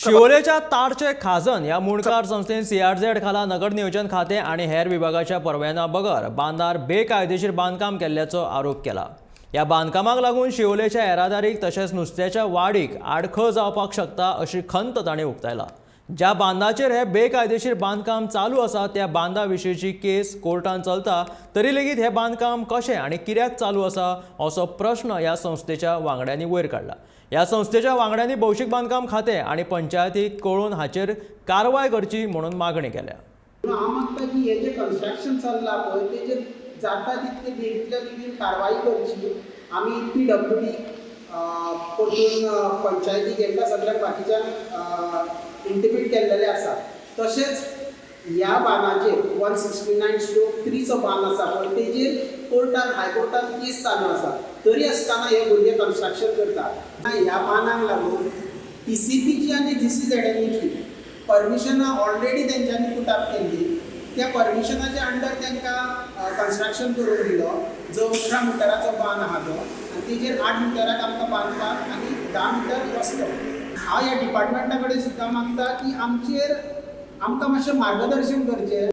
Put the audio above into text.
शिवोलेच्या तारचे खाजन ह्या मुंडकार संस्थेन सीआरझेड खाला नगर नियोजन खातें आनी हेर विभागाच्या परवान्या बगर बांदार बेकायदेशीर बांदकाम केल्ल्याचो आरोप केला. ह्या बांदकामाक लागून शिवोलेच्या येरादारीक तशेंच नुस्त्याच्या वाडीक आडखळ जावपाक शकता अशी खंत तांणी उक्तायला. ज्या बांदाचेर हे बेकायदेशीर बांदकाम चालू आसा त्या बांदा विशींची केस कोर्टान चलता तरी लेगीत हें बांदकाम कशें आनी कित्याक चालू आसा असो प्रश्न ह्या संस्थेच्या वांगड्यांनी वयर काडला. ह्या संस्थेच्या वांगड्यांनी भौशीक बांदकाम खातें आनी पंचायतीक कळोवन हाचेर कारवाय करची म्हणून मागणी केल्या. हांव मागता की हें जें कन्स्ट्रक्शन चल्लां पळय, तेजेर जाता तितले बेगींतल्या बेगीन कारवाय करची. आमी पीडब्ल्यूडी, परतून पंचायतीक, हेंकां सगळ्यांक बाकीच्यांक इंटिमेट केल्लेलें आसा. तशेंच ह्या बांदाचेर, 169/3चो बांद आसा पळय, तेजेर कोर्टान, हायकोर्टान केस चालू आसा, तरी आसतना हे भुरगे कन्स्ट्रक्शन करता. ह्या बांदाक लागून टीसीपीची आनी जीसीझेडएनईची परमिशनां ऑलरेडी तेंच्यांनी पुट अप केल्ली. त्या परमिशनाच्या अंडर तांकां कन्स्ट्रक्शन करून दिलो, जो 18 मिटराचो बांद आहा तो, आनी तेजेर 8 मिटराक आमकां बांदपाक आनी 10 मिटर रस्तो. हांव ह्या डिपार्टमेंटा कडेन सुद्दां मागता की आमचेर आमकां मातशें मार्गदर्शन करचें.